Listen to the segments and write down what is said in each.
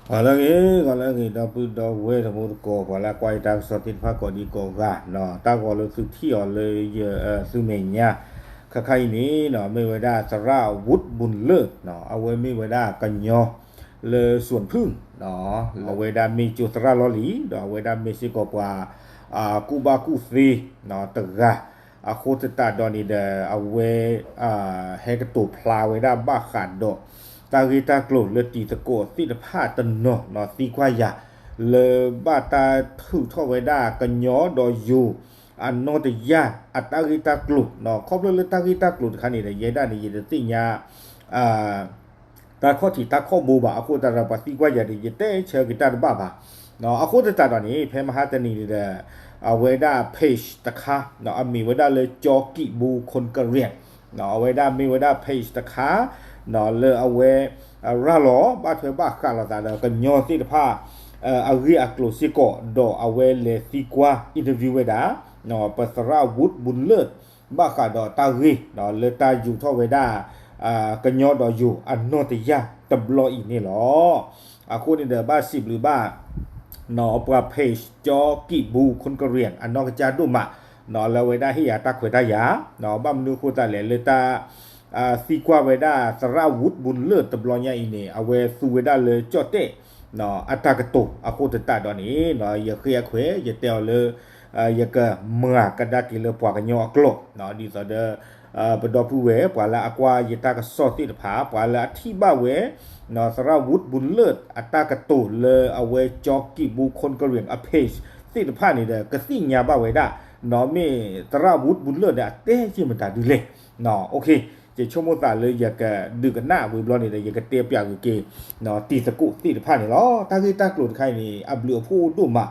ဂီၤလၢအဂ့ၤ ဂီၤလၢအဂ့ၤ ဒီပုၢ်ဒီဝဲၢ်တံၤသကိး ပှၤလၢအကွၢ်ယတၢ်ကစီၣ်သ့ၣ်တဖၣ်ကိးဒံကိးဂၤ, တၢ်ဂီၤလၢသုထံၣ်အီၤလၢယ သုမဲာ်ညါ ခါခါအံၤန့ၣ် မ့ၢ်ဝဲဒၣ်သရၣ်ဝူးဘူၣ်လၢၢ်, အဝဲမ့ၢ်ဝဲဒၣ်ကညီလၢစူၣ်ဖုၣ်, အဝဲဒၣ်မ့ၢ်ကၠိသရၣ်လီၢ်လံၤ ဒီးအဝဲဒၣ်မ့ၢ်စ့ၢ်ကီးပှၤ ကူၣ်ဘၣ်ကူၣ်သ့တဂၤ, အဃိသတးဒီးန့ၣ်ဒီး အဝဲ ဟဲကတိၤဖျါဝဲဒၣ်ဘၣ်ဃးဒီး တၢ်ဂ့ၢ်တၢ်ကျိၤလၢတံၤသကိးသ့ၣ်တဖၣ်တနီၤ သံကွၢ်ယၤ လၢဘၣ်တၢ်ထုးထီၣ်ဝဲဒၣ်ကညီဒီးယိၤ အနီၢ်တယၢ်အတၢ်ဂ့ၢ်တၢ်ကျိၤ, ခီဖျိလၢတၢ်ဂ့ၢ်တၢ်ကျိၤတခါန့ၣ်ဒီး ယဲဒၣ်န့ၣ် ယတသ့ၣ်ညါ တၢ်ခီၣ်ထံးတၢ်ခီၣ်ဘိဘၣ်, အဃိသတးဒီးပှၤသံကွၢ်ယၤဒီး ယတဲဆၢက့ၤတၢ်တဘၣ်ဘၣ်. အဃိသတးဒီးန့ၣ် ဖဲမဟါတနံၤန့ၣ်ဒီး အဝဲဒၣ် page တခါ အမ့ၢ်ဝဲဒၣ်လၢ ကၠီကံးဘူ ခိၣ်ကရံၣ်, အဝဲဒၣ်မ့ၢ်ဝဲဒၣ် page တခါ လၢအဝဲ ရၤလီၤဘၣ်ထွဲဘၣ်ဃးလိာ်သးဒီးကညီသ့ၣ်တဖၣ် အဂ့ၢ်အကျိၤစ့ၢ်ကီး ဒီးအဝဲလဲၤသံကွၢ် interview ဝဲဒၣ် ပသရၣ်ဝူးဘူၣ်လၢၢ် ဘၣ်ဃးဒီးတၢ်ဂ့ၢ် လၢတၢ်ယူးထီၣ်ဝဲဒၣ် ကညီဒီးယိၤအနီၢ်တယၢ်တဘျီအံၤန့ၣ်လီၤ. အဃိန့ၣ်ဒီးဘၣ်စံးဘျုးဘၣ် ပှၤ page ကၠီကံးဘူ ခိၣ်ကရံၣ် အနီၢ်ကစၢ်ဒိၣ်မး လၢအဝဲဒၣ်ဟ့ၣ်ယၤတၢ်ခွဲးတၢ်ယာ်, ဘၣ်မနုၤအဃိသတးလဲၣ် လၢတၢ် သံကွၢ်ဝဲဒၣ်သရၣ်ဝူးဘူၣ်လၢၢ်တဘျီညါအံၤန့ၣ် အဝဲသူဝဲဒၣ်လၢကၠီၣ်တဲၣ် အတၢ်ကတိၤအဃိသတးဒီးန့ၣ် ယဃ့အခွဲး ယတဲအီၤလၢ ယကမၤကဒါက့ၤလၢပှၤကညီအကျိာ် ဒ်သိးဒီး ပဒီပုၢ်ဝဲၢ် ပှၤလၢအကွၢ်ယတၢ်ကစီၣ်သ့ၣ်တဖၣ် ပှၤလၢအထံၣ်ဘၣ်ဝဲ သရၣ်ဝူးဘူၣ်လၢၢ်အတၢ်ကတိၤလၢအဝဲကၠီကံးဘူ ခိၣ်ကရံၣ် အ page သ့ၣ်တဖၣ်န့ၣ်ဒီး ကသ့ၣ်ညါဘၣ်ဝဲဒၣ် မ့ၢ်သရၣ်ဝူးဘူၣ်လၢၢ်ဒီးအတဲယ့ၢ်မတၤဒုလဲၣ်. ယဆိကမိၣ်သးလၢယကဒုးကနၣ်ဝံၤဘျီန့ၣ်ဒီး ယကတဲပၠးဂ့ၤက့ၤ တံၤသကိးသ့ၣ်တဖၣ်န့ၣ်လီၤ. တၢ်ဂ့ၢ်တၢ်ကျိၤတခါအံၤန့ၣ် အဘျုးအဖှိၣ်အိၣ်ဒိၣ်မး,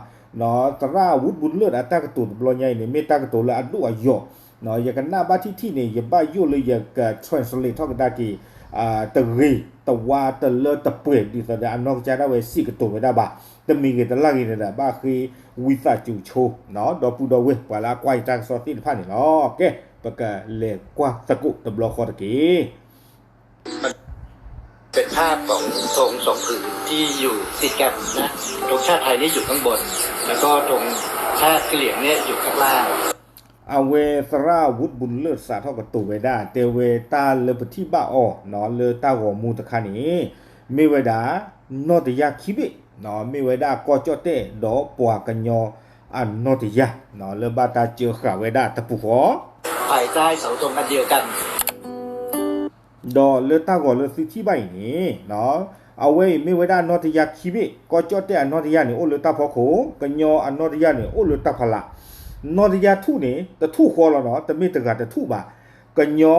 သရၣ်ဝူးဘူၣ်လၢၢ်အတၢ်ကတိၤတဘျီညါအံၤန့ၣ် မ့ၢ်တၢ်ကတိၤလၢအဒိၣ်အယိာ်, ယကနၣ်ဘၣ်ထံၣ်ထံၣ်န့ၣ် ယဘၣ်ယိၣ်လၢယက translate ထီၣ်ကဒါက့ၤ တဂ့ၤတဝါတလၢတပှဲၤ ဒ်သိးဒီးအနီၢ်ကစၢ်ဒၣ်ဝဲစံးကတိၤဝဲဒၣ်ဘၣ်, တမံၤဂ့ၤတလၢ်ဂ့ၤန့ၣ်ဒီး ဘၣ်ဃ့ဝံသးစူၤဆိ ဒီပုၢ်ဒီဝဲၢ် ပှၤလၢအကွၢ်ယတၢ်ကစီၣ်သ့ၣ်တဖၣ်န့ၣ်လီၤ. ကဲ ပကလဲၤကွၢ်သကိးတဘျီဃီတက့ၢ်. เป็นภาพของธงสองผืนที่อยู่ติดกันนะ ธงชาติไทยนี่อยู่ข้างบน แล้วก็ธงชาติกะเหรี่ยงเนี่ยอยู่ข้างล่าง အဝဲသရၣ်ဝူးဘူၣ်လၢၢ်စးထီၣ်ကတိၤဝဲဒၣ် တဲဝဲတၢ်လၢပထံၣ်ဘၣ်အီၤ လၢတၢ်ဂီၤမူတခါန့ၣ် မ့ၢ်ဝဲဒၣ် နီၢ်တယၢ်ခံဘ့ၣ်, မ့ၢ်ဝဲဒၣ်ကီၢ်ကၠီၣ်တဲၣ်ဒီးပှၤကညီအနီၢ်တယၢ် လၢဘၣ်တၢ်စၢဃာ်ဝဲဒၣ်တပူၤဃီ ภายใต้เสาธงอันเดียวกัน ဒီးလၢတၢ်ဂီၤလၢသုထံၣ်ဘၣ်အံၤန့ၣ် အဝဲအံၤမ့ၢ်ဝဲဒၣ်နီၢ်တယၢ်ခံဘ့ၣ်, ကီၢ်ကၠီၣ်တဲၣ်အနီၢ်တယၢ်န့ၣ် အိၣ်လၢတၢ်ဖီခိၣ်, ကညီအနီၢ်တယၢ်န့ၣ် အိၣ်လၢတၢ်ဖီလာ်, နီၢ်တယၢ်ထူၣ်န့ၣ် တထူၣ်ဃီလီၤနီၤ, တမ့ၢ်တဂၤတထူၣ်ဘၣ်. ကညီ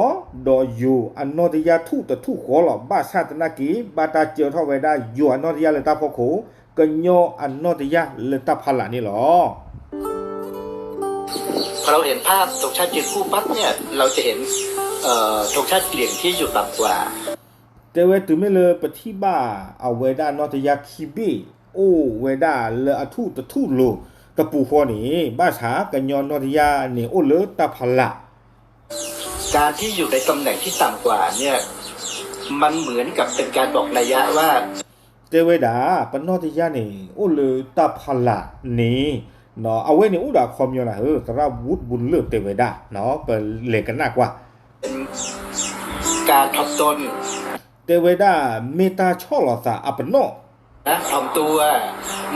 ဒီးယိၤအနီၢ်တယၢ်ထူၣ်တထူၣ်ဃီလီၤ, ဘၣ်ဆၣ်သနာ်က့ ဘၣ်တၢ်စၢထီၣ်ဝဲဒၣ်ယိၤအနီၢ်တယၢ်လၢတၢ်ဖီခိၣ်, ကညီအနီၢ်တယၢ်လၢတၢ်ဖီလာ်န့ၣ်လီၤ. พอเราเห็นภาพธงชาติยืนคู่ปั๊บเนี่ย เราจะเห็น เอ่อ ธงชาติกะเหรี่ยงที่อยู่ต่ำกว่า တဲဝဲတုၤမ့ၢ်လၢပထံၣ်ဘၣ်အဝဲဒၣ်နီၢ်တယၢ်ခံဘ့ၣ်အိၣ်ဝဲဒၣ်လၢအထူၣ်တထူၣ်လိၤတပူၤဃီန့ၣ် ဘၣ်ဆၣ်ကညီနီၢ်တယၢ်န့ၣ်အိၣ်လၢတၢ်ဖီလာ် การที่อยู่ในตำแหน่งที่ต่ำกว่าเนี่ย มันเหมือนกับเป็นการบอกนัยยะว่า တဲဝဲဒၣ် ပနီၢ်တယၢ်န့ၣ် အိၣ်လၢတၢ်ဖီလာ်န့ၣ် အဝဲန့ၣ်အိၣ်ဒီးအခီပညီလၢ သရၣ်ဝူးဘူၣ်လၢၢ်တဲဝဲဒၣ် ပလဲၤကနၣ်ကွၢ် การถ่อมตน တဲဝဲဒၣ် မ့ၢ်တၢ်ဆီၣ်လီၤသးအပနီၣ် ถ่อมตัว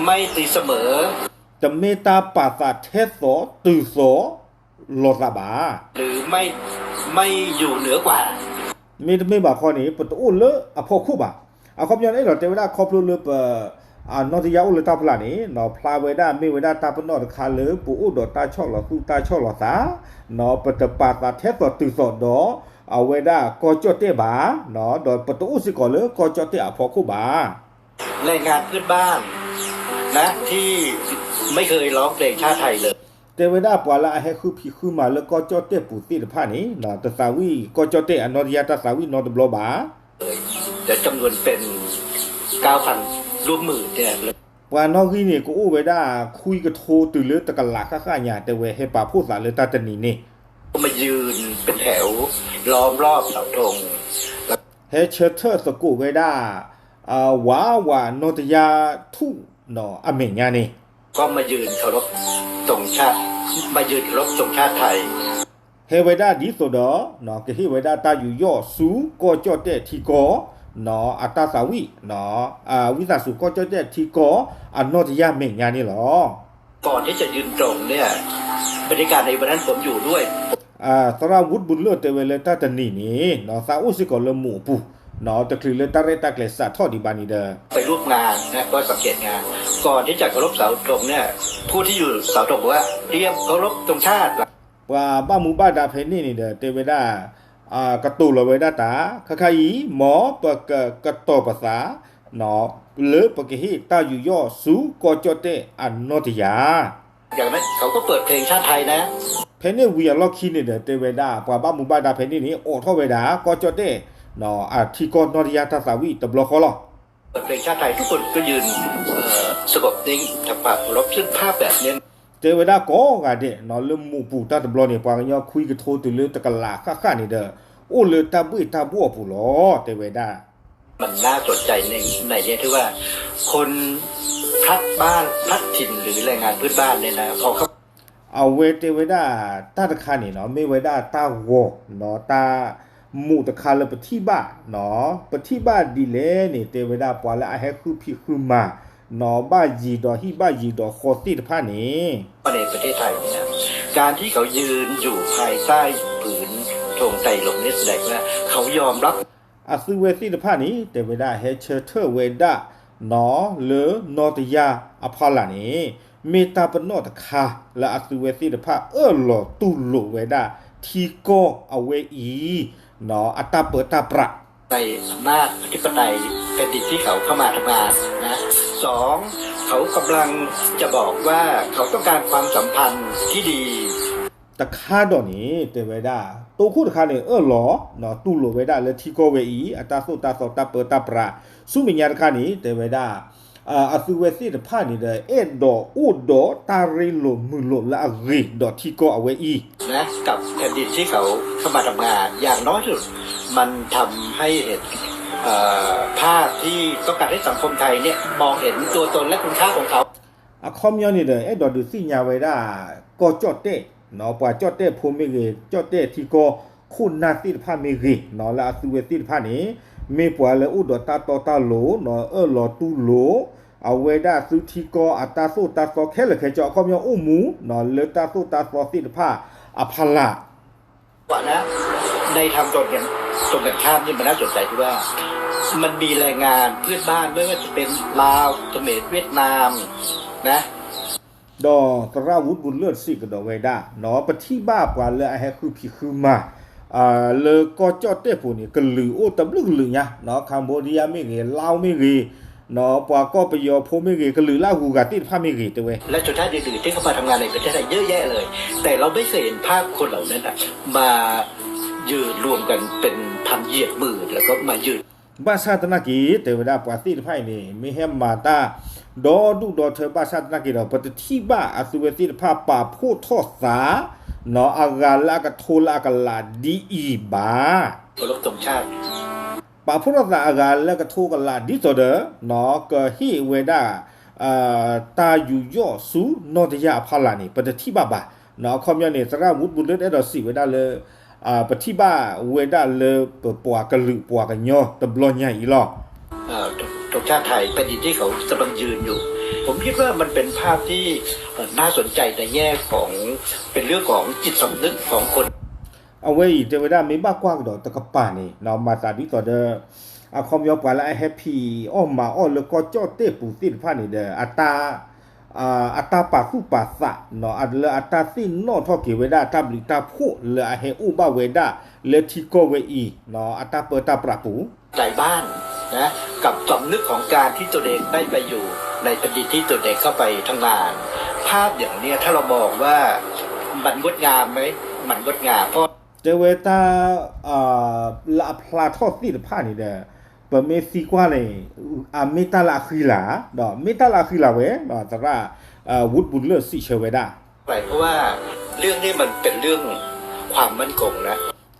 ไม่ตีเสมอ တမ့ၢ်တၢ်ပာ်သးထဲသိးတုၤသိးလိာ်သးဘၣ် หรือไม่ ไม่อยู่เหนือกว่า မ့တမ့ၢ်ဘၣ်ခီန့ၣ် ပတအိၣ်လၢအဖီခိၣ်ဘၣ်. အခီပညီန့ၣ်လီၤ တဲဝဲဒၣ်ခီဖျိလၢပ အနီၢ်တယၢ်အိၣ်လၢတၢ်ဖီလာ်န့ၣ် ဖျါဝဲဒၣ်မ့ၢ်ဝဲဒၣ်တၢ်ပနီၣ်တခါလၢ ပအိၣ်ဒီးတၢ်ဆီၣ်လီၤသူၣ်တၢ်ဆီၣ်လီၤသး ပတပာ်သးထဲသိးတုၤသိးဒီး အဝဲဒၣ်ကီၢ်ကၠီၣ်တဲၣ်ဘၣ် ဒီးပတအိၣ်စ့ၢ်ကီးလၢကီၢ်ကၠီၣ်တဲၣ်အဖီခိၣ်ဘၣ် แรงงานเพื่อนบ้านนะ ที่ไม่เคยร้องเพลงชาติไทยเลย တဲဝဲဒၣ်ပှၤလၢအဟဲဃုဖံးဃုမၤလၢကီၢ်ကၠီၣ်တဲၣ်ပူၤသ့ၣ်တဖၣ်န့ၣ် တသးဝံၣ်ကီၢ်ကၠီၣ်တဲၣ်အနီၢ်တယၢ်တၢ်သးဝံၣ်နီတဘျီဘၣ် เดี๋ยวจำนวนเป็น เก้าพัน ร่วมหมื่น เนี่ย ပှၤနီၣ်ဂံၢ်န့ၣ် ကအိၣ်ဝဲဒၣ်ခွံကထိတုၤလၢတကလးဃၣ်ဃၣ်ညါ တဲဝဲဟဲပာ်ဖှိၣ်သးလၢတၢ်တနံၤန့ၣ် มายืนเป็นแถว ล้อมรอบเสาธง ဟဲဆၢထၢၣ်သကိးဝဲဒၣ် ဝးဝးနီၢ်တယၢ်ထူၣ်အမဲာ်ညါန့ၣ် ก็มายืนเคารพธงชาติ มายืนเคารพธงชาติไทย ဟဲဝဲဒၣ်ဒ်သိးဒီး ကဟ့ၣ်ဝဲဒၣ်တၢ်ယူးယီၣ်ဆူကီၢ်ကၠီၣ်တဲၣ်ထံကီၢ် အတၢ်သးဝံၣ် ဝံသးစူၤကီၢ်ကၠီၣ်တဲၣ်ထံကီၢ်အနီၢ်တယၢ်မဲာ်ညါန့ၣ်လီၤ. ก่อนที่จะยืนตรงเนี่ย บรรยากาศในวันนั้นผมอยู่ด้วย သရၣ်ဝူးဘူလၢၢ်တဲဝဲလၢတၢ်တနံၤန့ၣ် သးအိၣ်စ့ၢ်ကီးလၢမူးအပူၤ တချုးလၢတၢ်ရဲၣ်တၢ်ကျဲၤစးထီၣ်ဒံးဘၣ်န့ၣ်ဒီး ไปร่วมงานนะ ก็สังเกตงาน ก่อนที่จะเคารพเสาธงเนี่ย ผู้ที่อยู่เสาธงบอกว่าเตรียมเคารพธงชาติ ပှၤဘၣ်မူဘၣ်ဒါဖဲန့ၣ်န့ၣ်ဒီး တဲဝဲဒၣ် ကတိၤလီၤဝဲဒၣ်တၢ် ခါခါအံၤ မ်ပကကတီၤပသး လၢပကဟ့ၣ်တၢ်ယူးယီၣ်ဆူကီၢ်ကၠီၣ်တဲၣ်အနီၢ်တယၢ် อย่างนั้นเขาก็เปิดเพลงชาติไทยนะ ဖဲန့ၣ်ဝံၤအလီၢ်ခံန့ၣ်ဒီး တဲဝဲဒၣ် ပှၤဘၣ်မူဘၣ်ဒါဖဲန့ၣ်န့ၣ် အိးထီၣ်ဝဲဒၣ် ကီၢ်ကၠီၣ်တဲၣ် အထံကီၢ်နီၢ်တယၢ်တၢ်သးဝံၣ်တဘျီဃီလီၤ. เปิดเพลงชาติไทย ทุกคนก็ยืน เอ่อ สงบนิ่ง ทำความเคารพ ซึ่งภาพแบบนี้ တဲဝဲဒၣ်ကိးဂၤဒဲး လၢမူးပူၤတၢ်တဘျီန့ၣ် ပှၤကညီခွံကထိတုၤလၢတကလးဃၣ်ဃၣ်န့ၣ်ဒီး အိၣ်လၢတၢ်ဘှ့ၣ်တၢ်ဘှီၣ်အပူၤလီၤ တဲဝဲဒၣ် มันน่าสนใจใน ในเนี่ยที่ว่า คนพลัดบ้านพลัดถิ่นหรือแรงงานเพื่อนบ้านเนี่ยนะ พอเข้า အဝဲတဲဝဲဒၣ် တၢ်တခါန့ၣ်နီၤ မ့ၢ်ဝဲဒၣ်တၢ်ဂီၤနီၤ တၢ်မူးတခါလၢပထံၣ်ဘၣ်နီၤ ပထံၣ်ဘၣ်ဒ်လဲၣ်န့ၣ် တဲဝဲဒၣ်ပှၤလၢအဟဲဃုဖံးဃုမၤနီၤ ဘၣ်ယံၤဒီးဟံၣ်ဘၣ်ယံၤဒီးဃီသ့ၣ်တဖၣ်န့ၣ် ในประเทศไทยเนี่ย การที่เขายืนอยู่ภายใต้ผืนธงไตรรงค์เนี่ยแสดงว่าเขายอมรับ အသုဝဲသ့ၣ်တဖၣ်န့ၣ် တဲဝဲဒၣ်ဟဲဆၢထၢၣ်ဝဲဒၣ်နီၤ လၢနီၢ်တယၢ်အဖီလာ်န့ၣ် မ့ၢ်တၢ်ပနီၣ်တခါ လၢအသုဝဲသ့ၣ်တဖၣ်အၢၣ်လီၤတူၢ်လိာ်ဝဲဒၣ် ထံကီၢ်အဝဲအံၤနီၤ အတၢ်ပၢတၢ်ပြး ในอำนาจอธิปไตย แผ่นดินที่เขาเข้ามาทำงานนะ สอง เขากำลังจะบอกว่าเขาต้องการความสัมพันธ์ที่ดี တခါဒီးန့ၣ် တဲဝဲဒၣ် တိခိၣ်တခါန့ၣ် အၢၣ်လီၤနီၤ တူၢ်လိာ်ဝဲဒၣ်လၢထံကီၢ်ဝဲအံၤ အတၢ်သိၣ်တၢ်သီတၢ်ပၢတၢ်ပြး ဆူမဲာ်ညါတခါန့ၣ် တဲဝဲဒၣ် အသုဝဲသ့ၣ်တဖၣ်န့ၣ်ဒီး အဲၣ်ဒိးအိၣ်ဒီးတၢ်ရ့လိာ်မုာ်လိာ်လၢအဂ့ၤဒီးထံကီၢ်အဝဲအံၤ นะ กับแผ่นดินที่เขาเข้ามาทำงาน อย่างน้อยที่สุด มันทำให้เห็น เอ่อ ภาพที่ต้องการให้สังคมไทยเนี่ยมองเห็นตัวตนและคุณค่าของเขา အခီပညီန့ၣ်ဒီး အဲၣ်ဒိးဒုးသ့ၣ်ညါဝဲဒၣ် ကီၢ်ကၠီၣ်တဲၣ်နီၤ ပှၤကၠီၣ်တဲၣ်ဖိမ့ၢ်ဂ့ၤ ကၠီၣ်တဲၣ်ထံကီၢ်ခိၣ်နၢ်သ့ၣ်တဖၣ်မ့ၢ်ဂ့ၤနီၤ လၢအသုဝဲသ့ၣ်တဖၣ်န့ၣ် မ့ၢ်ပှၤလၢအိၣ်ဒီးတၢ်တီတၢ်လိၤနီၤ အၢၣ်လီၤတူၢ်လိာ် အဝဲဒၣ်သုထံကီၢ်အတၢ်သိၣ်တၢ်သီခဲလၢာ်ခဲဆ့ အခီပညီအိၣ်မူနီၤ လၢတၢ်သိၣ်တၢ်သီသ့ၣ်တဖၣ်အဖီလာ် ว่านะ ในทางตรงกัน ตรงกันข้ามนี่มันน่าสนใจที่ว่า มันมีแรงงานเพื่อนบ้านไม่ว่าจะเป็นลาว เขมร เวียดนาม นะ ဒီးသရၣ်ဝူးဘူလၢၢ်စံးကဒီးဝဲဒၣ်နီၤ ပထံၣ်ဘၣ်ပှၤလၢအဟဲဃုဖံးဃုမၤ လၢကီၢ်ကၠီၣ်တဲၣ်ပူၤန့ၣ် ကလုာ်အိၣ်တဘျုးကလုာ်ညါနီၤ Cambodia မ့ၢ်ဂ့ၤ Laos မ့ၢ်ဂ့ၤနီၤ ပှၤကီၢ်ပယီၤဖိမ့ၢ်ဂ့ၤ ကလုာ်လၢအဂုၤအဂၤသ့ၣ်တဖၣ်မ့ၢ်ဂ့ၤ တဲဝဲ และชนชาติอื่นๆที่เข้ามาทำงานในประเทศไทยเยอะแยะเลย แต่เราไม่เคยเห็นภาพคนเหล่านั้นน่ะ มายืนรวมกันเป็นพันเหยียบหมื่น แล้วก็มายืน ဘၣ်ဆၣ်သနာ်က့ တဲဝဲဒၣ်ပှၤသ့ၣ်တဖၣ်အံၤန့ၣ် မ့ၢ်ဟဲမၤတၢ် ဒီဒူၣ်ဒီထၢဘၣ်ဆၣ်သနာ်က့ဒီး ပတထံၣ်ဘၣ်အသုဝဲသ့ၣ်တဖၣ်ပာ်ဖှိၣ်ထီၣ်သးနီၤ အဂၤလၢအကထိလၢအကလးဒ်အံၤဘၣ် เคารพธงชาติ ပာ်ဖှိၣ်ထီၣ်သးအဂၤလၢကထိကလးဒ်သိးဒီး ကဟ့ၣ်ဝဲဒၣ် တၢ်ယူးယီၣ်ဆူနီၢ်တယၢ်အဖီလာ်န့ၣ် ပတထံၣ်ဘၣ်ဘၣ်နီၤ အခီပညီန့ၣ် သရၣ်ဝူးဘူလၢၢ်အဲၣ်ဒိးစံးဝဲဒၣ်လၢ ပထံၣ်ဘၣ်ဝဲဒၣ်လၢပပှၤကလုာ်ပှၤကညီတဘျီညါအံၤလီၤ ธงชาติไทย แผ่นดินที่เขากำลังยืนอยู่ ผมคิดว่ามันเป็นภาพที่ เอ่อ น่าสนใจในแง่ของ เป็นเรื่องของจิตสำนึกของคน အဝဲအံၤတဲဝဲဒၣ်မ့ၢ်ဘၣ်ကွၢ်ကဒီးတကပၤန့ၣ် မၤသးဒ်သိးဒီး အခီပညီပှၤလၢအဟဲဖံးအီၣ်မၤအီၣ်လၢကီၢ်ကၠီၣ်တဲၣ်ပူၤသ့ၣ်တဖၣ်န့ၣ်ဒီး အတၢ် အတၢ်ပာ်သူၣ်ပာ်သး လၢအတၢ်သ့ၣ်နီၣ်ထီၣ်က့ၤဝဲဒၣ်တၢ်ဘျုးတၢ်ဖှိၣ်လၢအဟဲအိၣ်ဘၣ်ဝဲဒၣ်လၢထံကီၢ်ဝဲအံၤ အတၢ်ပၢတၢ်ပြးပူၤ ใจบ้านนะ กับสำนึกของการที่ตัวเองได้ไปอยู่ในแผ่นดินที่ตัวเองเข้าไปทำงาน ภาพอย่างเนี้ยถ้าเรามองว่ามันงดงามไหม มันงดงาม เพราะ တဲဝဲတၢ် လၢအဖျါထီၣ်သ့ၣ်တဖၣ်န့ၣ်ဒီး ပမ့ၢ်သံကွၢ်န့ၣ် အမ့ၢ်တၢ်လၢအဃံလၤ ဒီးမ့ၢ်တၢ်လၢအဃံလၤဝဲ သရၣ် ဝူးဘူလၢၢ်စံးဆၢဝဲဒၣ် เพราะว่าเรื่องนี้มันเป็นเรื่องความมั่นคงนะ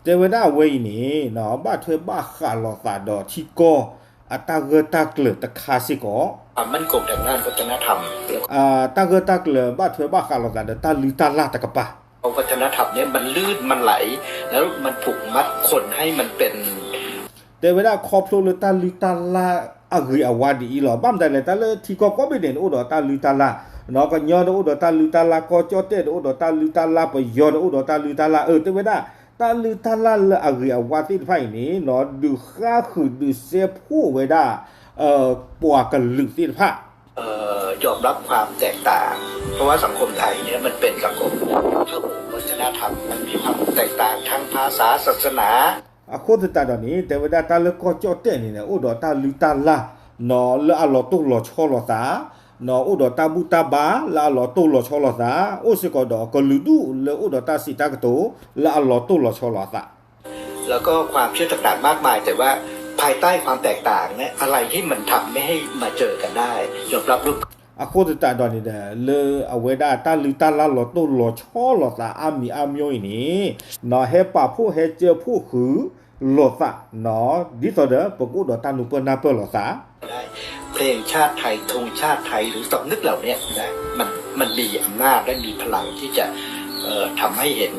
တဲဝဲဒၣ်အဝဲအံၤန့ၣ် ဘၣ်ထွဲဘၣ်ဃးလိာ်သးဒီးထံကီၢ် အတၢ်ဂၢၢ်တၢ်ကျၢၤတခါစ့ၢ်ကီး တၢ်ဂၢၢ်တၢ်ကျၢၤဘၣ်ထွဲဘၣ်ဃးလိာ်သးဒီးတၢ်လုၢ်တၢ်လၢ်တကပၤ တဲဝဲဒၣ်ခီဖျိလၢတၢ်လုၢ်တၢ်လၢ်အဂ့ၤအဝါဒ်အံၤလီၤ. ဘၣ်မတၤလဲၣ် တၢ်လၢထံကီၢ်ကိးဘ့ၣ်န့ၣ် အိၣ်ဒီးတၢ်လုၢ်တၢ်လၢ်, ကညီဒီးအိၣ်ဒီးတၢ်လုၢ်တၢ်လၢ်, ကီၢ်ကၠီၣ်တဲၣ်ဒီးအိၣ်ဒီးတၢ်လုၢ်တၢ်လၢ်, ပယီၤဒီးအိၣ်ဒီးတၢ်လုၢ်တၢ်လၢ်, အၢ တဲဝဲဒၣ် တၢ်လုၢ်တၢ်လၢ်လၢအဂ့ၤအဝါသ့ၣ်တဖၣ်အံၤန့ၣ် ဒုးဃါဃုာ်ဒုးစဲးဖှိၣ်ဝဲဒၣ် ပှၤကလုာ်သ့ၣ်တဖၣ် ยอมรับความแตกต่าง เพราะว่าสังคมไทยเนี่ยมันเป็นสังคมวัฒนธรรม มันมีความแตกต่างทางภาษาศาสนา အဃိသတးဒီးန့ၣ် တဲဝဲဒၣ်တၢ်လၢကီၢ်ကၠီၣ်တဲၣ်န့ၣ် အိၣ်ဒီးတၢ်လုၢ်တၢ်လၢ် လၢအလီၤတိၢ်လီၤဆီလိာ်သး, အိၣ်ဒီးတၢ်ဘူၣ်တၢ်ဘါလၢအလီၤတိၢ်လီၤဆီလိာ်သး, အိၣ်စ့ၢ်ကီးဒီးကလုာ်ဒူၣ်လၢအိၣ်ဒီးတၢ်စံးတၢ်ကတိၤလၢအလီၤတိၢ်လီၤဆီလိာ်အသး แล้วก็ความเชื่อต่างๆ มากมาย แต่ว่าภายใต้ความแตกต่าง เนี่ย อะไรที่มันทำไม่ให้มาเจอกันได้ ยอมรับร่วม အဃိသတးဒီးန့ၣ်ဒီး လၢအဝဲဒၣ်တၢ်လုၢ်တၢ်လၢ်လီၤတိၢ်လီၤဆီလိာ်သးအါမံၤအါမျိၤအံၤန့ၣ် ဟဲပာ်ဖှိၣ်ဟဲစၢဖှိၣ်ဃုာ်လိာ်သး ဒ်သိးဒီး ပကအိၣ်ဒီးတၢ်နူၤပၢၢ်နၢ်ပၢၢ်လိာ်သး เพลงชาติไทย ธงชาติไทย หรือสำนึกเหล่านี้นะ มันมันมีอำนาจและมีพลังที่จะเอ่อทำให้เห็น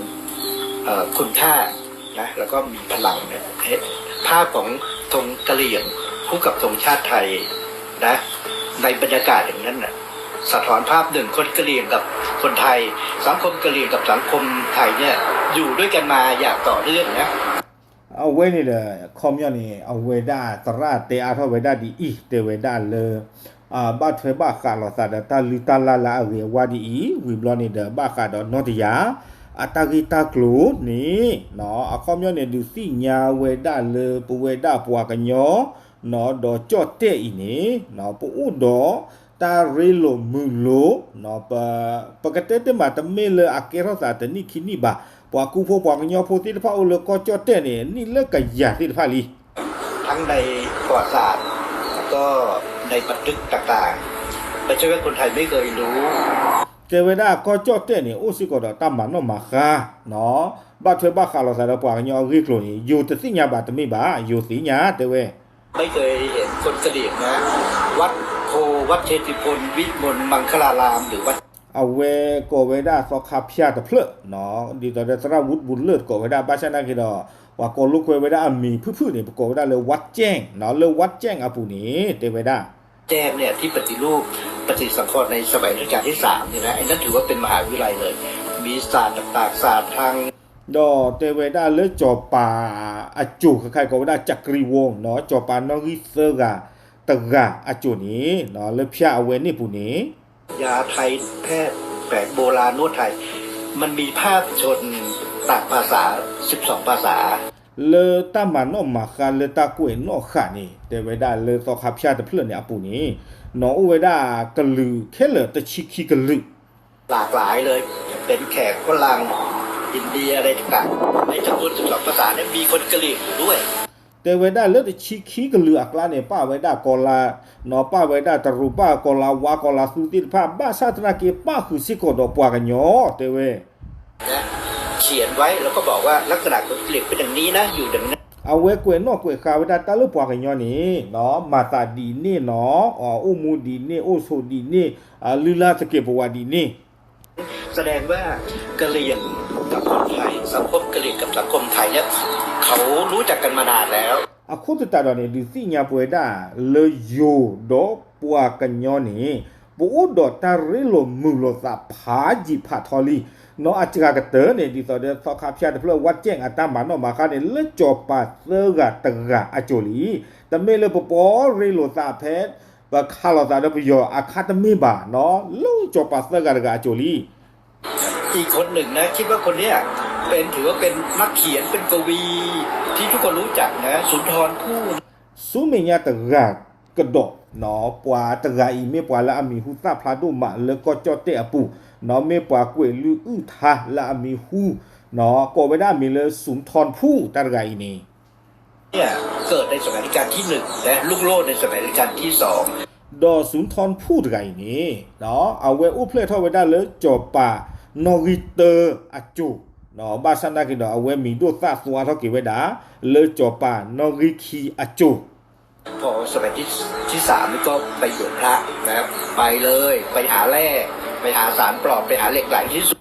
เอ่อคุณค่านะ แล้วก็มีพลังเนี่ย ภาพของธงกะเหรี่ยงคู่กับธงชาติไทยนะ ในบรรยากาศอย่างนั้นน่ะ สะท้อนภาพหนึ่งคนกะเหรี่ยงกับคนไทย สังคมกะเหรี่ยงกับสังคมไทยเนี่ยอยู่ด้วยกันมาอย่างต่อเนื่องนะ အဝဲန့ၣ်ဒီး ခီပညီန့ၣ် အဝဲဒၣ်သရၣ်တဲအါထီၣ်ဝဲဒၣ်ဒ်အံၤ တဲဝဲဒၣ်လၢ ဘၣ်ထွဲဘၣ်ဃးလိာ်သးဒီးတၢ်လုၢ်တၢ်လၢ်လၢအဂ့ၤအဝါဒ်အံၤ ဝံၤဘျီန့ၣ်ဒီး ဘၣ်ဃးဒီးနီၢ်တယၢ် အတၢ်ဂ့ၢ်တၢ်ကျိၤန့ၣ် အခီပညီန့ၣ် ဒုးသ့ၣ်ညါဝဲဒၣ်လၢပဝဲဒၣ်ပှၤကညီ ဒီးကၠီၣ်တဲၣ်အံၤန့ၣ် ပအိၣ်ဒီးတၢ်ရ့လိာ်မုာ်လိာ် ပကတဲတ့ၢ်မး တမ့ၢ်လၢအကဲထီၣ်သးတနံၣ်ခံနံၣ်ဘၣ်, ပှၤကူဖိပှၤကညီဖိသ့ၣ်တဖၣ်အိၣ်လၢကီၢ်ကၠီၣ်တဲၣ်န့ၣ် နံၣ်လၢကယၤသ့ၣ်တဖၣ်လံ ทั้งในประวัติศาสตร์ แล้วก็ในบันทึกต่างๆ ไม่ใช่ว่าคนไทยไม่เคยรู้ တဲဝဲဒၣ်ကီၢ်ကၠီၣ်တဲၣ်န့ၣ် အိၣ်စ့ၢ်ကီးဒီးတၢ်မၤနီၣ်မၤဃါ ဘၣ်ထွဲဘၣ်ဃးလိာ်သးဒီးပှၤကညီအဂ့ၢ်အကျိၤန့ၣ် ယိၤတသ့ၣ်ညါဘၣ်တမ့ၢ်ဘၣ်, ယိၤသ့ၣ်ညါတဲဝဲ ไม่เคยเห็นคนกะเหรี่ยงนะ วัดโพธิ์ วัดเชตุพน วิมลมังคลาราม หรือวัด အဝဲကိးဝဲဒၣ်သီခါဖၠၣ်တဖျၢၣ် ဒ်သိးဒီးသရၣ်ဝူတဘူးလၢၢ်တကိးဝဲဒၣ် ဘၣ်ဆၣ်နာ်က့ဒီး ပှၤကိးလိာ်ကွဲဝဲဒၣ်အမံၤဖုၣ်ဖုၣ်န့ၣ် ပကိးဝဲဒၣ်လၢ ဝၣ်ကၠဲၣ် လၢ ဝၣ်ကၠဲၣ် အပူၤန့ၣ် တဲဝဲဒၣ် แจ้งเนี่ยที่ปฏิรูปปฏิสังขรณ์ในสมัยรัชกาลที่สามเนี่ยนะ ไอ้นั่นถือว่าเป็นมหาวิทยาลัยเลย มีศาสตร์ต่างๆ ศาสตร์ทาง ဒီးတဲဝဲဒၣ်လၢစီၤပၤအစိၤ ခဲခါအံၤကိးဝဲဒၣ် จักรีวงศ์ စီၤပၤနီၣ်ဂံၢ်သၢဂၤတဂၤအစိၤန့ၣ် လၢဖၠၣ်အဝဲန့ၣ်ပူၤန့ၣ် ยาไทยแพทย์แผนโบราณนวดไทย มันมีภาพชนต่างภาษา สิบสองภาษา လၢတၢ်မၤနီၣ်မၤဃါလၢတၢ်ကွဲးနီၣ်ဃာ်န့ၣ် တဲဝဲဒၣ်လၢသီခါဖၠၣ်တဖျၢၣ်န့ၣ်အပူၤန့ၣ် နီၣ်အိၣ်ဝဲဒၣ်ကလုာ်ခဲလၢာ်တဆံခံကလုာ် หลากหลายเลย เป็นแขกฝรั่ง อินเดีย อะไรต่างๆ ในจำนวนสิบสองภาษาเนี่ยมีคนกะเหรี่ยงอยู่ด้วย တဲဝဲဒၣ်လၢတဆံခံကလုာ်အကျါန့ၣ် ပၣ်ဝဲဒၣ်ကီၤလၤ နီၣ်ပၣ်ဝဲဒၣ်တရူး ပၣ်ကီၤလၤဝါ ကီၤလၤသူသ့ၣ်တဖၣ် ဘၣ်ဆၣ်သနာ်က့ ပၣ်ဃုာ်စ့ၢ်ကီးဒီးပှၤကညီ တဲဝဲ เขียนไว้แล้วก็บอกว่าลักษณะของกะเหรี่ยงเป็นอย่างนี้นะ อยู่อย่างนั้น အဝဲကွဲးနီၣ်ကွဲးဃါဝဲဒၣ်တၢ်လၢပှၤကညီန့ၣ် မၤသးဒ်န့ၣ်နီၣ် အိၣ်မူဒ်န့ၣ် အိၣ်ဆိးဒ်န့ၣ် လုၢ်လၢ်သကဲးပဝးဒ်န့ၣ် แสดงว่ากะเหรี่ยงกับคนไทย สังคมกะเหรี่ยงกับสังคมไทยเนี่ย เขารู้จักกันมานานแล้ว အဃိသတးဒီးန့ၣ် ဒုးသ့ၣ်ညါပဝဲဒၣ်လၢယိၤဒီးပှၤကညီန့ၣ် ပအိၣ်ဒီးတၢ်ရ့လိာ်မုာ်လိာ်သးဖးယံာ်ဖးထီလံ နီၣ်အစှၤကတၢၢ်န့ၣ် ဒ်သိးဒီးသီခါဖၠၣ်တဖျၢၣ် ဝၣ်ကၠဲၣ် အတၢ်မၤနီၣ်မၤဃါန့ၣ် လၢစီၤပၤသၢဂၤတဂၤအစိၤလံ. တမ့ၢ်လၢပပှၤရ့လိာ်သးဖဲ ပခးလိာ်သးဒီးပယီၤအခါတမ့ၢ်ဘၣ်နီၣ် လၢစီၤပၤသၢဂၤတဂၤအစိၤလံ. อีกคนหนึ่งนะ คิดว่าคนเนี้ยเป็น ถือว่าเป็นนักเขียน เป็นกวี ที่ทุกคนรู้จักนะ สุนทรภู่ ဆူမဲာ်ညါတဂၤကဒီးနီၣ် ပှၤတဂၤအံၤမ့ၢ်ပှၤလၢအမံၤဟူသၣ်ဖျါဒိၣ်မးလၢကီၢ်ကၠီၣ်တဲၣ်အပူၤ နီၣ်မ့ၢ်ပှၤကွဲးလုၢ်အုၣ်ထါလၢအမံၤဟူ နီၣ် ကိးဝဲဒၣ်မံၤလၢ สุนทรภู่ တၢ်တဂၤအံၤန့ၣ် เนี่ย เกิดในสมัยรัชกาลที่หนึ่ง และรุ่งโรจน์ในสมัยรัชกาลที่สอง ဒီး สุนทรภู่ တဂၤအံၤန့ၣ် အဝဲအိၣ်ဖျဲၣ်ထီၣ်ဝဲဒၣ်လၢစီၤပၤနီၣ်ဂံၢ်တၢအစိၤ ဘၣ်ဆၣ်သနာ်က့ဒီး အဝဲမံၤဒိၣ်သၣ်သွါထီၣ်က့ၤဝဲဒၣ် လၢစီၤပၤနီၣ်ဂံၢ်ခံအစိၤ พอสมัยที่ที่สามนี่ก็ไปบวชพระนะ ไปเลย ไปหาแร่ ไปหาสารปลอม ไปหาเหล็กไหลที่สุด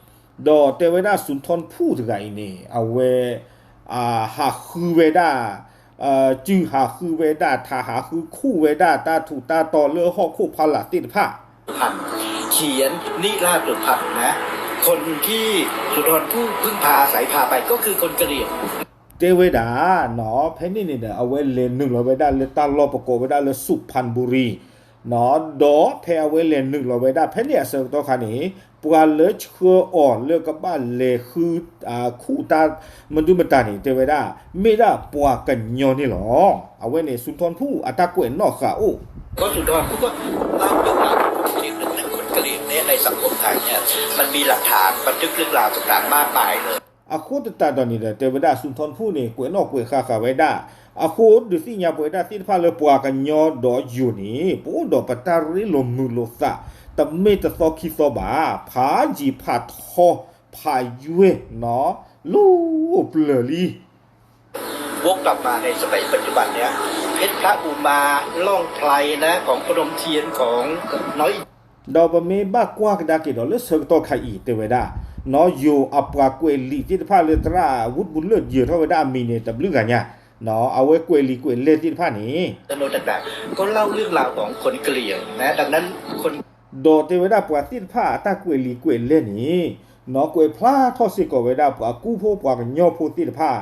ဒီးတဲဝဲဒၣ် သုးထီၣ်ဖူၣ်တဂၤအံၤန့ၣ် အဝဲ ဟးဃုဝဲဒၣ် စုဟးဃုဝဲဒၣ် ထးဟးဃုခူၣ်ဝဲဒၣ် တၢ်ထူးတၢ်တီၤလၢဟီၣ်ခိၣ်ဖီလာ်သ့ၣ်တဖၣ် เขียนนิราศปฏิปักษ์นะ คนที่สุนทรภู่พึ่งพาอาศัยพาไปก็คือคนกะเหรี่ยง တဲဝဲဒၣ် ဖဲန့ၣ်န့ၣ်ဒီး အဝဲလဲၤနုာ်လီၤဝဲဒၣ်လၢတၢ်လီၢ်ပကိးဝဲဒၣ်လၢ สุพรรณบุรี ဒီးဖဲအဝဲလဲၤနုာ်လီၤဝဲဒၣ် ဖဲန့ၣ်အဆၢကတီၢ်ခါန့ၣ် ပှၤလၢဆှၢအီၤလၢကဘၣ်လဲၤဃု ခူၣ်တၢ်မနုၤမတၤန့ၣ် တဲဝဲဒၣ် မ့ၢ်ဒၣ်ပှၤကညီန့ၣ်လီၤ. အဝဲန့ၣ် သုးထီၣ်ဖူၣ်အတၢ်ကွဲးနီၣ်ဃာ်အိၣ် ก็สุนทรภู่ก็เล่าเรื่องราวของคนกะเหรี่ยง คนกะเหรี่ยงเนี่ยในสังคมไทยเนี่ยมันมีหลักฐานบันทึกเรื่องราวต่างๆมากมายเลย အဃိသတးဒီးန့ၣ်ဒီး တဲဝဲဒၣ် သုးထီၣ်ဖူၣ်န့ၣ် ကွဲးနီၣ်ကွဲးဃာ်ဃာ်ဝဲဒၣ် အဃိဒုးသ့ၣ်ညါပဝဲဒၣ်သ့ၣ်တဖၣ်လၢပှၤကညီဒီးယိၤန့ၣ် ပအိၣ်ဒီးပတၢ်ရ့လိာ်မုာ်လိာ်သး တမ့ၢ်တသီခံသီဘၣ် ဖးယံာ်ဖးထီ ဖးယွဲၢ် လီၤပျၢၤလံ วกกลับมาในสมัยปัจจุบันเนี่ย เพชรพระอุมา ล่องไพรนะ ของพนมเทียน ของน้อย ဒီးပမ့ၢ်ဘၣ်ကွၢ်ကဒါက့ၤဒီးလၢဆၢကတီၢ်ခါအံၤတဲဝဲဒၣ် ယိၤအပှၤကွဲးလံာ်သ့ၣ်တဖၣ်လၢသရၣ် ဝူးဘူလၢၣ် ယၢၤထီၣ်ဝဲဒၣ်အမံၤန့ၣ် တဘျုးဂၤညါ အဝဲကွဲးလံာ်ကွဲးလဲၢ်သ့ၣ်တဖၣ်န့ၣ် ก็เล่าเรื่องราวของคนกะเหรี่ยงนะ ดังนั้นคน ဒီးတဲဝဲဒၣ်ပှၤသ့ၣ်တဖၣ်အတၢ်ကွဲးလံာ်ကွဲးလဲၢ်န့ၣ် ကွဲးဖျါထီၣ်စ့ၢ်ကီးဝဲဒၣ်ပှၤကူၣ်ဖိပှၤကညီဖိသ့ၣ်တဖၣ်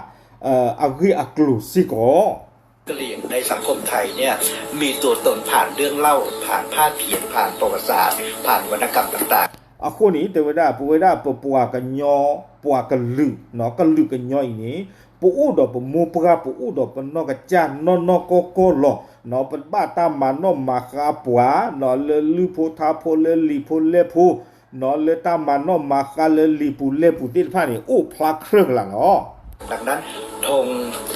အဂ့ၢ်အကျိၤစ့ၢ်ကီး กะเหรี่ยงในสังคมไทยเนี่ย มีตัวตนผ่านเรื่องเล่า ผ่านภาพเขียน ผ่านประวัติศาสตร์ ผ่านวรรณกรรมต่างๆ အဃိန့ၣ် တဲဝဲဒၣ် ပဝဲဒၣ်ပပှၤကညီ ပှၤကလုာ် ကလုာ်ကညီအံၤန့ၣ် ပအိၣ်ဒီးပမိၢ်ပှၢ် ပအိၣ်ဒီးပနီၢ်ကစၢ်နီၢ်နီၢ်ကီၢ်ကီၢ်လီၤ. ပဘၣ်တၢ်မၤနီၣ်မၤဃါပှၤ လၢလုၢ်ဖိထါဖိ လၢလံာ်ဖိလဲၢ်ဖိ လၢတၢ်မၤနီၣ်မၤဃါလၢလံာ်ပူၤလဲၢ်ပူၤသ့ၣ်တဖၣ်န့ၣ် အိၣ်ဖျါခြဲကလာ်လီၤ. ดังนั้นธง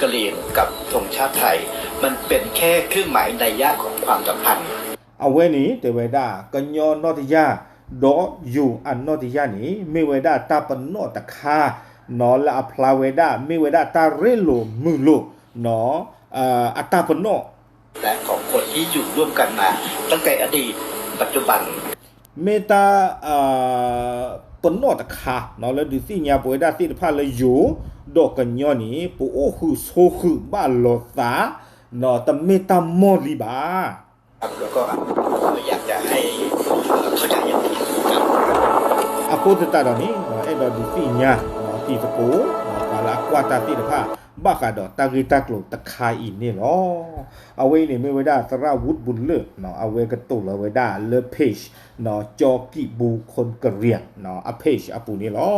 กะเหรี่ยงกับธงชาติไทย มันเป็นแค่เครื่องหมายนัยยะของความสัมพันธ์ အဝဲန့ၣ်တဲဝဲဒၣ် ကညီနီၢ်တယၢ် ဒီးယိၤအနီၢ်တယၢ်န့ၣ် မ့ၢ်ဝဲဒၣ်တၢ်ပနီၣ်တခါ လၢအဖျါဝဲဒၣ် မ့ၢ်ဝဲဒၣ်တၢ်ရ့လိာ်မုာ်လိာ် အတၢ်ပနီၣ် และของคนที่อยู่ร่วมกันมาตั้งแต่อดีต ปัจจุบัน မ့ၢ်တၢ် ပနီၣ်တခါ လၢဒုးသ့ၣ်ညါပဝဲဒၣ်သ့ၣ်တဖၣ်လၢယိၤ ဒီးကညီန့ၣ် ပအိၣ်ဃုာ်ဆိးဃုာ်ဘၣ်လိာ်သး တမ့ၢ်တၢ်မီၢ်လံဘၣ် အဃိသတးဒီးန့ၣ် အဲၣ်ဒိးဒုးသ့ၣ်ညါ တံၤသကိး ပှၤလၢအကွၢ်တၢ်သ့ၣ်တဖၣ် ဘၣ်ဃးဒီးတၢ်ဂ့ၢ်တၢ်ကျိၤတခါအံၤန့ၣ်လီၤ. အဝဲအံၤန့ၣ်မ့ၢ်ဝဲဒၣ်သရၣ်ဝူးဘူလၢၣ် အဝဲကတိၤလီၤဝဲဒၣ်လၢ page ကၠီကံၢ်ဘူခီကရံၣ် အ page အပူၤန့ၣ်လီၤ.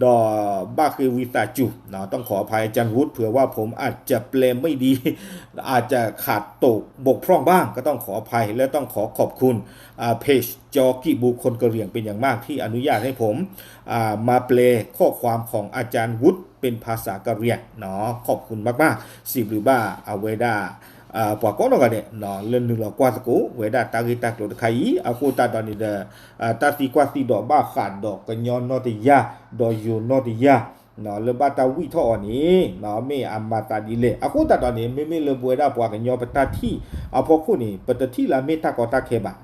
ဒီးဘၣ်ဃ့ဝံသးစူၤ ต้องขออภัย อาจารย์วุฒิ เผื่อว่าผมอาจจะแปลไม่ดี อาจจะขาดตกบกพร่องบ้าง ก็ต้องขออภัย และต้องขอขอบคุณ เพจ จอกิบูคนกะเหรี่ยง เป็นอย่างมากที่อนุญาตให้ผม มาแปลข้อความของอาจารย์วุฒิเป็นภาษากะเหรี่ยง เนาะ ขอบคุณมากๆ စံးဘျုးဘၣ်အဝဲဒၣ် ပှၤကိးနီၢ်ဂၤဒဲး လၢနုာ်လီၤကွၢ်သကိးဝဲဒၣ်တၢ်ဂ့ၢ်တၢ်ကျိၤတခါအံၤ အဃိသတးဒီးန့ၣ်ဒီး တၢ်သံကွၢ်သံဒိးဘၣ်ဃးဒီးကညီနီၢ်တယၢ် ဒီးယိၤနီၢ်တယၢ် လၢဘၣ်တၢ်ဝံၢ်ထီၣ်အီၤန့ၣ် မ့ၢ်အမၤသးဒ်လဲၣ်. အဃိသတးဒီးန့ၣ် မ့မ့ၢ်လၢပဝဲဒၣ်ပှၤကညီပတၢ်ထံၣ်အဖီခိၣ်န့ၣ် ပတထံၣ်လၢအမ့ၢ်တၢ်ကီတၢ်ခဲဘၣ်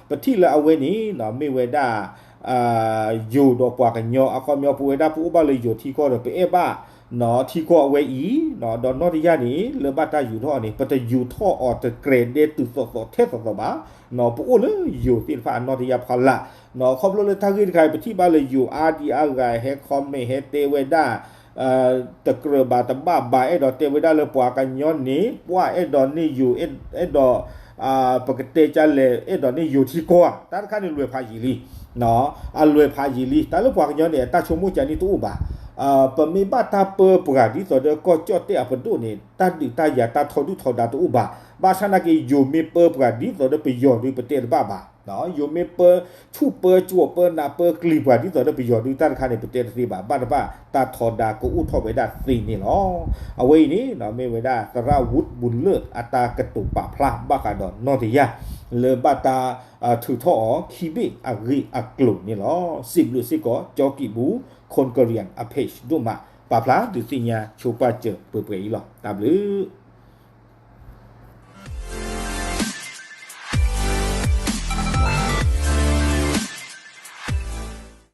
ပထံၣ်လၢအဝဲန့ၣ် မ့ၢ်ဝဲဒၣ် ယိၤဒီးပှၤကညီ အခီပညီ ပဝဲဒၣ်ပအိၣ်ဘၣ်လၢယိၤထံကီၢ်ဒီး ပအဲၣ်ဘၣ်ထံကီၢ်အဝဲအံၤ ဒီးနီၢ်တယၢ်န့ၣ် လၢဘၣ်တၢ်ယူၤထီၣ်အီၤန့ၣ် ပတယူၤထီၣ်အီၤတကြဲးဒဲးတုၤသိးသိးထဲသိးသိးဘၣ်. ပအိၣ်လၢယိၤသ့ၣ်တဖၣ်အနီၢ်တယၢ်ဖီလာ် ခီဖျိလၢတၢ်ဂ့ၢ်တခါအံၤ ပထံၣ်ဘၣ်လၢယိၤအါဒံအါဂၤ ဟဲ comment ဟဲတဲဝဲဒၣ် တကြၢးဘၣ်တဘၣ်ဘၣ် အဲၣ်ဒိးတဲဝဲဒၣ်လၢပှၤကညီန့ၣ် ပှၤအဲၣ်ဒိးန့ၢ်ယိၤ အဲၣ်ဒိး ပကတဲကလဲၣ် အဲၣ်ဒိးန့ၢ်ယိၤထံကီၢ်ဧါ တၢ်တခါန့ၣ်လွဲၢ်ဖးယံာ်လံ အလွဲၢ်ဖးယံာ်လံ တၢ်လၢပှၤကညီန့ၣ် အတၢ်ဆိကမိၣ်ကန့ၣ်တအိၣ်ဘၣ်. ပမ့ၢ်ဘၣ်တၢ်ပၢပှၤဒ်သိးဒီးကီၢ်ကၠီၣ်တဲၣ်အပဒိၣ်န့ၣ် တၢ်ဒုးတၢ်ယၤတၢ်ထီဒုၣ်ထီဒါတအိၣ်ဘၣ်. ဘၣ်ဆၣ်နာ်က့ ယိၤမ့ၢ်ပၢပှၤဒ်သိးဒီးပယီၤဒုးပတဲတဘၣ်ဘၣ်. ယိၤမ့ၢ်ပၢဆူၣ်ပၢကၠိၣ်ပၢနးပၢကျံၤပှၤဒ်သိးဒီးပယီၤဒုး တၢ်တခါန့ၣ် ပတဲတသ့ဘၣ်. ဘၣ်တဘၣ်တၢ်ထီဒါကအိၣ်ထီၣ်ဝဲဒၣ်သ့န့ၣ်လီၤ. အဝဲအံၤန့ၣ် မ့ၢ်ဝဲဒၣ်သရၣ်ဝူးဘူလၢၣ်အတၢ်ကတိၤပာ်ဖျါဘၣ်ဃးဒီးနီၢ်တယၢ် လၢဘၣ်တၢ်ထုးထီၣ်အီၤ ခံဘ့ၣ်အဂ့ၢ်အကျိၤန့ၣ်လီၤ. စံးဘျုးစ့ၢ်ကီး ကၠီကံၢ်ဘူ ခိၣ်ကရံၣ် အ page ဒိၣ်မး ပာ်ဖျါဒုးသ့ၣ်ညါဆိပာ်စၢၤပှဲၤပှဲၤအံၤလီၤ. တၢ်ဘျုး